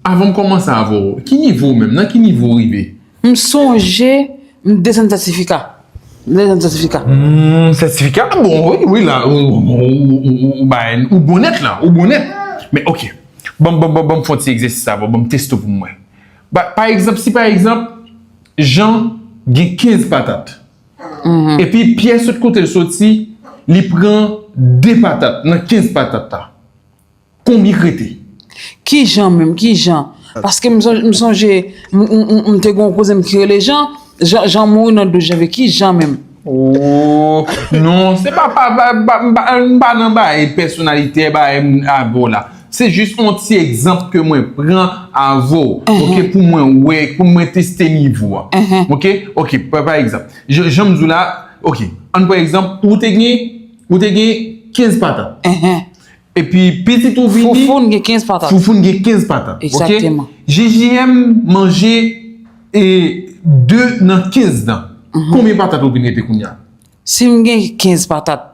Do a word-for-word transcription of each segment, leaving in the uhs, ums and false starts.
Avan m kòmanse avè w, ki nivo w menm? Nan ki nivo w rive? M sonje m desann sètifika. M desann sètifika. Hmm, sètifika? Bon, wi, wi, la, ou, ou, ou, ou, ou, ou, bay, ou bon nèt la, ou bon nèt. Men, ok. Ban m, ban m, ban m, ban m fè yon ti egzèsis avè w, ban m teste w pou m wè. Ba, pa egzanp, si pa egzanp, Jan gen kenz patat. Epi Pyè sot kote l soti, li pran de patat nan kenz patat la. Konbyen k rete? Kijan menm? Kijan? Paske m sonje, m sonje, m, m, m, m te gen yon kouzen m ki rele Jan. Jan, Jan mouri nan douz janvye. Kijan menm? Oh, non, se pa, pa, pa, pa, m pa, m pa nan bagay pèsonalitè, bagay m avè w la. Se jis yon ti egzanp ke mwen pran avè w, ok, pou mwen wè, pou mwen teste nivo a. Ok, ok, pa, pa egzanp, jan, jan m di w la, ok, ann pran egzanp, ou te gen, ou te gen kenz patat. Epi pitit ou vini. Foufoun gen kenz patat. Foufoun gen kenz patat. Ok? Egzakteman. J J M manje e de nan kenz nan. Konbyen patat ou vin rete kounye a? Si m gen kenz patat,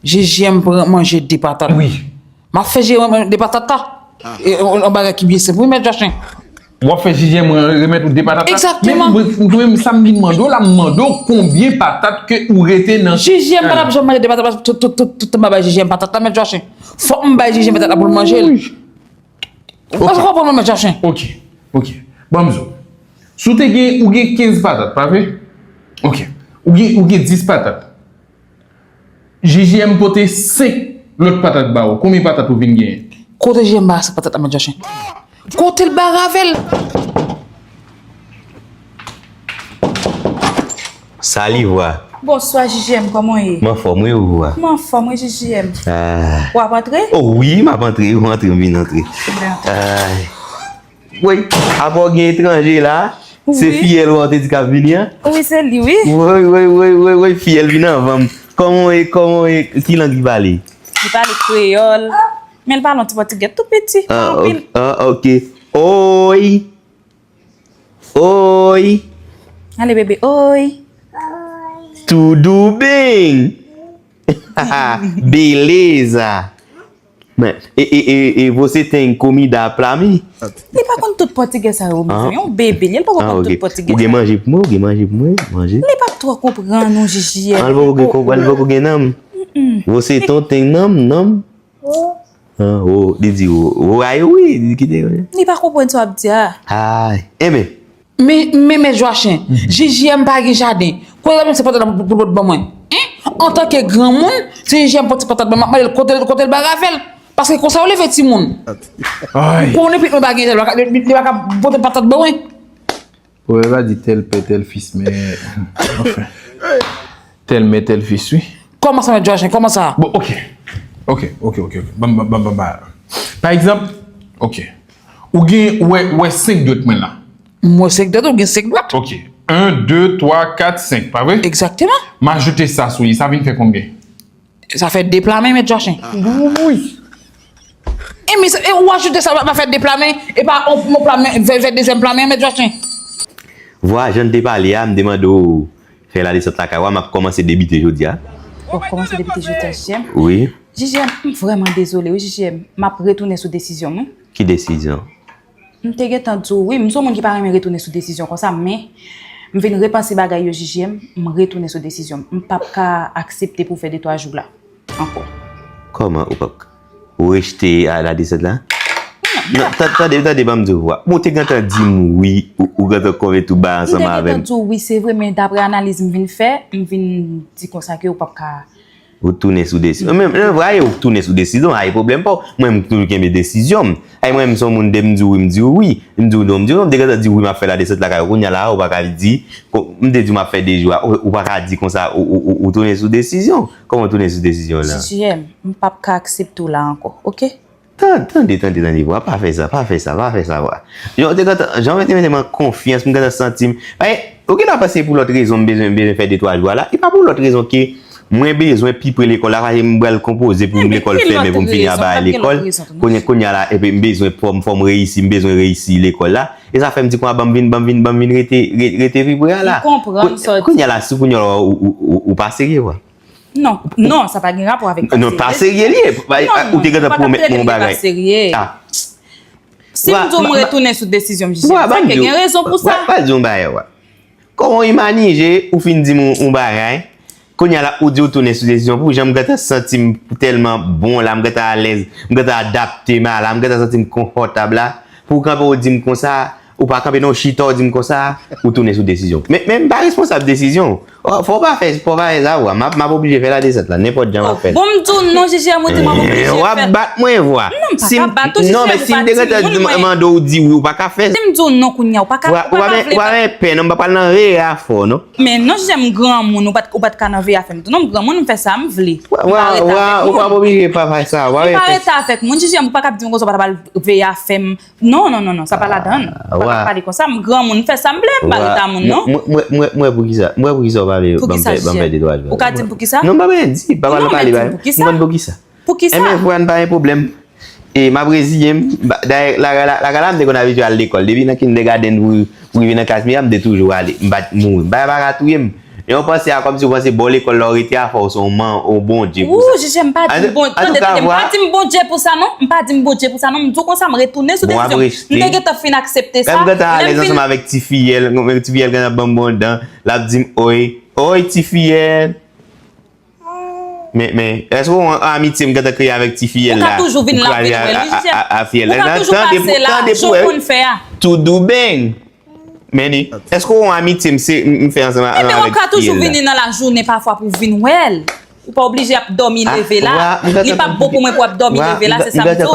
J J M pran manje de patat. Wi. M ap fè J J M de patat la. E, yon, yon bagay ki byen senp. Wi, mèt Jachin. W ap fè J J M remèt ou de patat la? Egzakteman. Men, mwen, mwen, sa m vin mande w la, m mande w konbyen patat ke ou rete nan. J J M pa t ap janm manje de patat, paske tout, tout, tout, tout tan m pa bay J J M patat la, mèt Jachin. Fòk m bay J J M patat la pou l manje l. Ou pa konprann mwen, mèt Jachin. Ok, ok. Ban m di w. Si w te gen, ou gen kenz patat, pa vre? Ok. Ou gen, ou gen dis patat. J J M pote senk lòt patat ba ou. Konbyen patat ou vin genyen? Kote J J M ba senk patat la, mèt Jachin? Kote l bare avè l? Sali vwa. Bonswa J J M, kòman w ye? M anfòm wi, ou vwa? M anfòm wi J J M. Ah. W ap antre? Oh wi, m ap antre, ou antre, m vin antre. Ay. Woy, apa w gen etranje la? Se fiyèl ou a w te di k ap vini an? Wi, se li wi. Woy, woy, woy, woy, woy, fiyèl vin anvan m. Kòman w ye, kòman w ye, ki lang li pale? Li pale kreyòl, men li pale yon ti pòtigè tou piti, pa anpil. Ah, ok. Oi. Oi. Ale bebe, oi. Tudo bem? Beleza. Mas, e, e, e, e você tem comida pra mim? Li pa konn tout pòtigè sa yo, mezanmi. Yon bebe li ye, li poko konn tout pòtigè sa yo. Ou gen manje pou mwen, ou gen manje pou mwen, manje. Li pa twò konprann non, J J M. Li poko gen, li poko gen nanm. Você não tem nanm, nanm? Ah, oh, li di, oh, oh, ay, wi, li kite, wi. Li pa konprann sa w ap di a. Ay, enben. Men, men, men, Joachin, J J M pa gen jaden. Kote l ap jwenn se patat la pou, pou, pou l pot ban mwen? Hein? Antanke granmoun, se J J M pot ti patat ban mwen, m ap mande l kote, kote l bare avè l. Paske konsa yo leve timoun. Ay. Konnen pitit mwen pa gen jaden, li pa ka, li, li pa ka pote patat ban mwen. Pwovèb la di tel pè, tel fis, men, anfen. Tel mè, tel fis, wi. Kòman sa, mèt Joachin? Kòman sa? Bon, ok. Ok, ok, ok, ok. Ban m, ban m, ban m, ban m. Pa egzanp, ok. Ou gen, ou wè, ou wè senk dwèt mwen la? M wè senk dwèt, ou gen senk dwèt. Ok. En, de, twa, kat, senk, pa vre? Egzakteman. M ajoute sa sou li, sa vin fè konbyen? Sa fè de pla men, mèt Joachin. Wi. E men, e ou ajoute sa, pa fè de pla men, e pa yon, yon pla men, fè, fè dezyèm pla men, mèt Joachin. Vwa, jan n te pale a, m te mande w fè ladesant lakay ou a, m ap kòmanse debite jodi a. W ap kòmanse debite jodi a, J J M? Wi. J J M, m vrèman dezole, wi, J J M. M ap retounen sou desizyon m, wi. Ki desizyon? M te gentan di w wi, m se yon moun ki pa renmen retounen sou desizyon konsa, men m vin repanse bagay yo, J J M, m retounen sou desizyon m. M p ap ka aksepte pou w fè de twa jou la ankò. Kòman ou p ap ka? Ou rejte a ladesant la? Non, tande, tande, ban m di w vwa. Bon, ou te gentan di m wi, ou, ou gentan konvenk tout bagay ansanm avè m. M te gentan di w wi, se vre, men daprè analiz m vin fè, m vin di konsa ke ou p ap ka Ou tounen sou desizyon. Men, men vre, ou tounen sou desizyon, ay pwoblèm pa w. Mwen, m toujou kenbe desizyon m. Ay, mwen, m se yon moun, de m di w wi, m di w wi. M di w non, m di w non. M te gentan di w wi, m ap fè ladesant lakay ou. Kounye a la, ou pa ka di, ko, m te di w m ap fè de jou a, ou, ou pa ka di konsa, ou, ou, ou, ou tounen sou desizyon. Kòman w tounen sou desizyon w la? J J M, m p ap ka aksepte w la ankò, oke? Tan, tande, tande, tande, vwa, pa fè sa, pa fè sa, pa fè sa, vwa. Jan w te gentan, jan w te mete m an konfyans, m gentan santi m. Paske, ou gentan panse pou lòt rezon m bezwen, m bezwen fè de twa jou a la. E pa pou lòt rezon ke mwen bezwen pi pre lekòl la, paske m pral konpoze pou m lekòl fèmen pou m fini a bagay lekòl. Kounye, kounye a la, epi m bezwen fò m, fò m reyisi, m bezwen reyisi lekòl la. E sa fè m di konsa, ban m vin, ban m vin, ban m vin rete, re-, rete pi pre a la. M konprann sa w di. Kounye a la, si kounye a la, ou, ou, ou, ou pa serye, vwa. Non, non, sa pa gen rapò avèk pa serye. Non, pa serye li ye. Ou te gentan pwomèt mwen yon bagay. Ah. Si m di w m retounen sou desizyon m, Jijè, se ke gen rezon pou sa. Pral di yon bagay, wa. Kòman w imanije ou fin di m yon bagay, kounye a la ou di w tounen sou desizyon pou jan m gentan santi m tèlman bon la, m gentan alèz, m gentan adapte m a la, m gentan santi m konfòtab la, pou w kanpe ou di m konsa, ou pa kanpe non, chita ou di m konsa, ou tounen sou desizyon. Men, men m pa responsab desizyon. Fò w pa fè, fò w pa fè sa, wa. M ap, m ap oblije fè ladesant la, nenpòt jan m ap fè l. Bon, m di w non, Jijè, mwen di m ap oblije fè. W ap bat mwen, wa. Non, m pa ka bat ou, Jijè, m pa timoun mwen. Si m te gentan mande w di wi, ou pa ka fè. Si m di w non kounye a, ou pa ka, ou pa ka vle bat. Ou pa gen pè non, m pa pral nan veye afè w non. Men non, Jijè, m granmoun, ou pa t, ou pa t ka nan veye afè m tou non, m granmoun, m fè sa m vle. M pa rete avèk moun. Ou pa oblije pa fè sa, wa. M pa rete avèk moun, Jijè, ou pa ka di m konsa ou pa ta pral veye afè m. Non, non, non, non, sa pa ladan. Ou pa ka pale konsa, m granmoun, m fè sa m vle, m pa rete a moun non. Mwen, mwen, mwen, mwen, poukisa, mwen, poukisa w pale, ban m fè, ban m fè de twa jou. Ou ka di m poukisa? Non, m pa bezwen di, pa pale, pale, m konn poukisa. Poukisa? Enben, vwala, pa gen pwoblèm. E m ap reziye m. Dayè, lagala, lagala, m te konn abitye al lekòl. Depi nan kindergarten pou, pou rive nan klas meyè, m te toujou ale. M pa t mouri. M pa, pa ka touye m. E w panse a kòmsi w panse bò lekòl la w rete a fò w se yon man, yon Bondye pou sa. Wou, Jijè, m pa di m Bon-, tande, tande, m pa di m Bondye pou sa non. M pa di m Bondye pou sa non. M di w konsa, m retounen sou desizyon m. M te gentan fin aksepte sa. Lè m gentan alèz ansanm avèk ti fiyèl, ti fiyèl gentan ban m bon dan, l ap di m, oy, oy, ti fiyèl. Men, men, èske w wè amitye m gentan kreye avèk ti fiyèl la? Ou ka toujou vin la, vin wè l, wi, Jijè. Ou ka toujou pase la, jan w konn fè a. Tout doux bang. Men li, èske w wè amitye m se, m, m fè ansanm avèk ti fiyèl la? Ebyen, ou ka toujou vini nan lajounen pafwa pou vin wè l. Ou pa oblije ap dòmi leve la. Li p ap bon pou mwen pou w ap dòmi leve la, se sa m di w.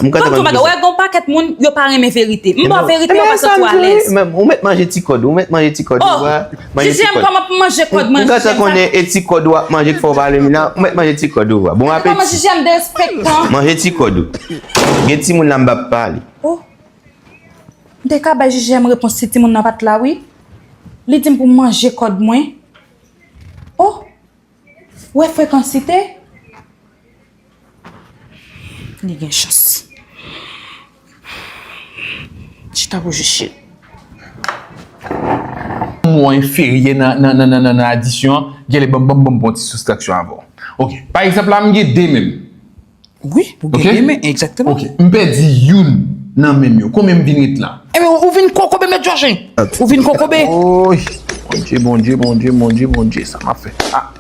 M konn tou bagay. Ou wè, gen yon pakèt moun, yo pa renmen verite. M ba w verite, yo pa santi w alèz. Ou mèt manje ti kòd, ou mèt manje ti kòd, ou wè. Manje ti kòd. Jijè, m kòman pou manje kòd mwen, Jijè, m sa. Ou gentan konnen e ti kòd ou ap manje k fè w pale m la. Ou mèt manje ti kòd ou, wa. Bon apeti. Kòman, Jijè, m derespektan. Manje ti kòd ou. Gen timoun la m p ap pale. Oh. M te ka bay Jijè m repons si timoun nan pa t la, wi. Li di m pou m manje kòd mwen. Oh. Ou wè frekansite? Li gen chans. Chita pou jije. Mo enferyè nan, nan, nan, nan, nan, nan adisyon an, genlè ban m, ban m, ban m pran ti soustraksyon avè w. Ok. Pa egzanp la, m gen de men m. Wi, ou gen de men, egzakteman. Ok. M pèdi youn nan men m yo. Konbyen m vin ret la? Ebyen, ou vin kokobe, Mèt Jòj. Ou vin kokobe. Oy. Bondye, Bondye, Bondye, Bondye, Bondye, sa m ap fè? Ah.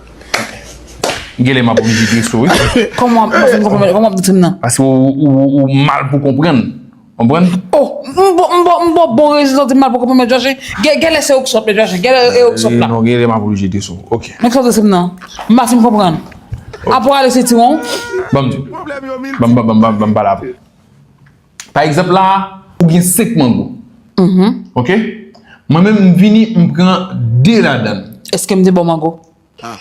Genlè m ap oblije dese w, wi. Kòman w ap, kòman w ap di m nan? Paske ou, ou, ou mal pou konprann. Konprann? Oh, m bon, m bon, m bon, bon rezilta, w di m mal pou konprann, Mèt Jòj. Gen, genlè se ou k sòt, Mèt Jòj. Genlè e ou k sòt la. Non, genlè m ap oblije dese w. Ok. Men k sòt dese m nan. M pa fin konprann. Apre ale se tiwon. Ban m di. Ban m, ban m, ban m, ban m pale avè w. Pa egzanp la, ou gen senk mango. Mhm. Ok? Mwen menm, m vini, m pran de ladan l. Èske m te ba w mango?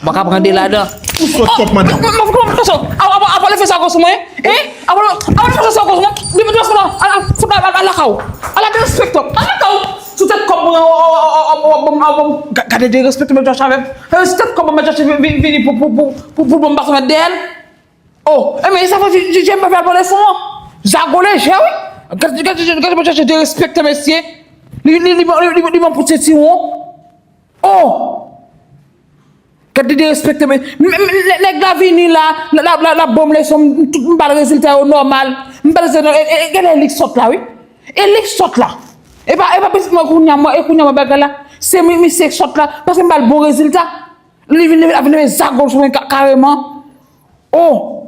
Mwen ka pran de ladan. Ou sòt twòp, madanm. M, m, m, m, m, apre, apre, apre l fè sa ankò sou mwen, hein? Apre, apre l fè sa ankò sou mwen, depi, depi, ala, fout la, ala, ala lakay ou. Ala derespektan, ala lakay ou. Sou tèt kòb mwen, gade derespektan, Mèt Jòj avè m. Sou tèt kòb mwen, Mèt Jòj vini, vini pou, pou, pou, pou, pou, pou m pase mèt dèyè l. Oh, enben, sa fè J J M pa fè al pran leson an. Zago lejè, wi. Gade, gade, gade, gade, derespektan, mesye. Li, li, li, li, li, li ban pou sentiwon. Oh! Gade derespektan, men, men, men, nè-, nèg la vini la, la, la, la, la ban m leson, m, tout, m ba l rezilta yo nòmal. M ba l rezilta yo, e, e, e, gade li k sòt la, wi. E li k sòt la. E pa, e pa pitit mwen kounye a, mwen, e kounye a mwen bagay la. Se mi, misye k sòt la, paske m ba l bon rezilta. Li vin, li vin leve zago l sou mwen ka-, kareman. Oh!